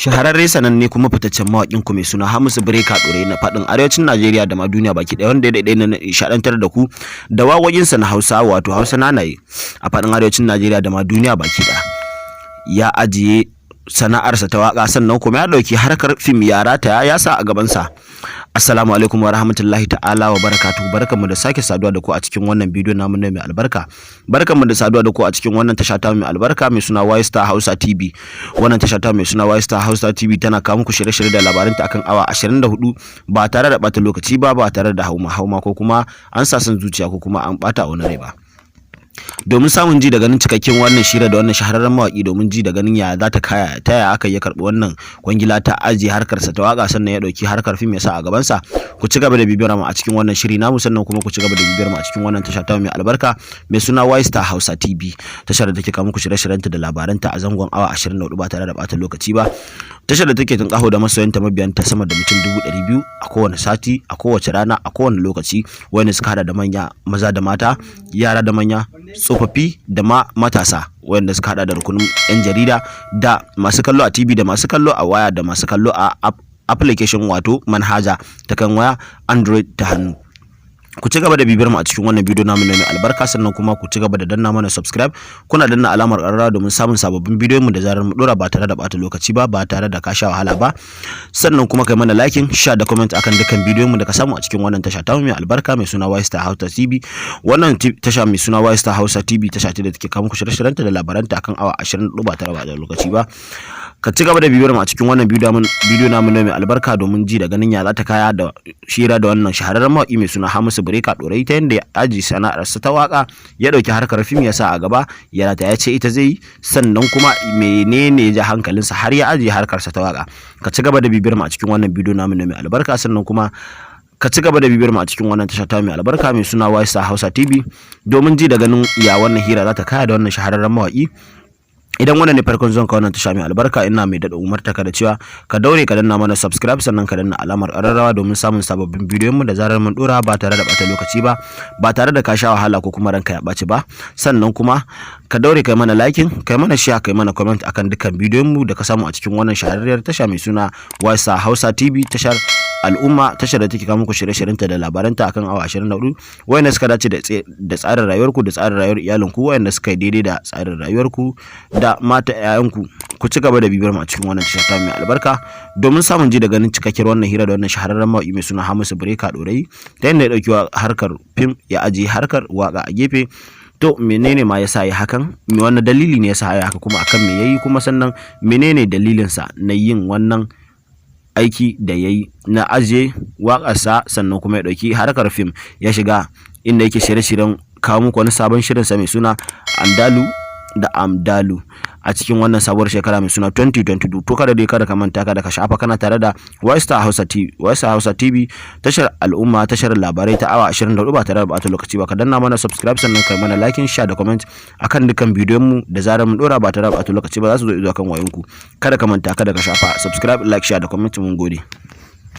Shahararre, sananne kuma fitaccen mawaƙin ku mai suna Hamisu Breaker Ɗorayi na faɗin arewacin Najeriya da ma duniya baki ɗaya, wanda ya daɗe na nishaɗantar da ku da waƙoƙinsa na Hausa, wato Hausa nanaye, a faɗin arewacin Najeriya da ma duniya baki ɗaya. Ya ajiye sana'arsa ta waƙa, sannan kuma ya ɗauki harkar fim ya rataya, ya sa a gabansa. Assalamu alaikum wa rahmatullahi ta'ala wa barakatuhu. Barkanmu da sake saduwa da ku a cikin wannan bidiyo namu ne mai albarka. Barkanmu da saduwa da ku a cikin wannan tasha ta mai albarka mai suna Y Star Hausa TV. Wannan tasha ta mai suna Y Star Hausa TV tana kawo muku shirye-shirye da labaranta akan awa 24 ba tare da bata lokaci ba, ba tare da hauma hauma ko kuma an sa son zuciya ko kuma an bata wani rai ba. Domin samun ji da ganin cikakken wannan shira da wannan shahararren mawaki, domin ji da ganin ya za ta kaya, ta yaya aka yi karɓi wannan kwangila ta ajiye harkarsa ta waka, sannan ya ɗauki harkar fim ya sa a gabansa, ku ci gaba da bibiyar mu a cikin wannan shiri namu. Sannan kuma ku ci gaba da bibiyar mu a cikin wannan tasha ta mai albarka mai suna Y Star Hausa TV, tashar da take kawo muku shirye-shiryenta da labaranta a zangon awa 24 ba tare da ɓata lokaci ba, tashar da take tunƙaho da masoyanta, mabiyanta sama da mutum 200,000 a kowane sati, a kowace rana, a kowane lokaci, wanda suka hada da manya, maza da mata, yara da manya, tsofaffi da ma matasa, wanda suka hada da rukunin 'yan jarida da masu kallo a TV da masu kallo a waya da masu kallo a application, wato manhaja ta kan waya Android ta hannu. Ku ci gaba da bibiyar mu a cikin wannan bidiyo namu mai albarka, sannan kuma ku ci gaba da danna mana subscribe, kuna danna alamar ƙararrawa domin samun sababbin bidiyon mu da zarar mu dora, ba tare da bata lokaci ba, ba tare da ka sha wahala ba. Sannan kuma kai mana liking, share da comment akan dukkan bidiyon mu da ka samu a cikin wannan tasha ta mai albarka mai suna Y Star Hausa TV. Wannan tasha mai suna Y Star Hausa TV tasha ce da take kawo muku shirye-shiryenta da labaranta akan awa 24 ba tare da lokaci ba. Ka ci gaba da bibiyar mu a cikin wannan bidiyo namu mai albarka domin ji da ganin ya za ta kaya da shira da wannan shahararren mawaki mai suna Hamisu Breaker Ɗorayi, ta yanda ya aji sana'arsa ta waka, ya ɗauki harkar fim ya sa a gaba, ya rata ya ce ita zai yi. Sannan kuma menene ya ja hankalinsa har ya ajiye harkarsa ta waka? Ka ci gaba da bibiyar mu a cikin wannan bidiyo namu mai albarka. Sannan kuma ka ci gaba da bibiyar mu a cikin wannan tasha ta mai albarka mai suna Y Star Hausa TV domin ji da ganin ya wannan hira za ta kaya da wannan shahararren mawaki. Idan wannan ne farkon zuwan ka wannan tasha mai albarka, ina mai daɗa umarta ka da cewa ka daure ka danna mana subscribe, sannan ka danna alamar ƙararrawa domin samun sababbin bidiyon mu da zarar mun dora, ba tare da ɓata lokaci ba, ba tare da ka sha wahala ko kuma ranka ya ɓaci ba. Sannan kuma ka daure kai mana liking, kai mana share, kai mana comment akan dukkan bidiyon mu da ka samu a cikin wannan shahararriyar tasha mai suna Y Star Hausa TV, tashar al'umma, tashar da take kawo muku shirye-shiryenta da labaranta akan awa 24, wayanda suka dace da tsarin rayuwarku da tsarin rayuwar iyalinku, wayanda suka yi daidai da tsarin rayuwarku da mata 'ya'yanku. Ku ci gaba da bibiyar mu a cikin wannan tashar ta mai albarka domin samun ji da ganin cikakkiyar wannan hira da wannan shahararren mawaƙi mai suna Hamisu Breaker Ɗorayi, ta yadda ya ɗauki harkar fim ya ajiye harkar waƙa a gefe. To, menene ma yasa ya hakan? Me wannan dalili ne yasa ya haka? Kuma akan me yayi? Kuma sannan menene dalilinsa na yin wannan aiki da yayi na ajiye waƙarsa, sannan kuma ya ɗauki harkar fim ya shiga, inda yake shirye-shiryen kawo muku wani sabon shirinsa mai suna Andalu da Amdalu a cikin wannan sabuwar shekara mai suna 2022? To, kada dai kada ka manta, kada ka shafa, kana tare da Y Star Hausa TV, Y Star Hausa TV, tashar al'umma, tashar labarai ta awa 24 ba tare da bata lokaci ba. Ka danna mana subscribe, sannan kai mana liking, share da comment akan dukkan bidiyon mu da zarar mun dora, ba tare da bata lokaci ba za su zo zuwa kan wayoyinku. Kada ka manta, kada ka shafa, subscribe, like, share da comment. Mun gode.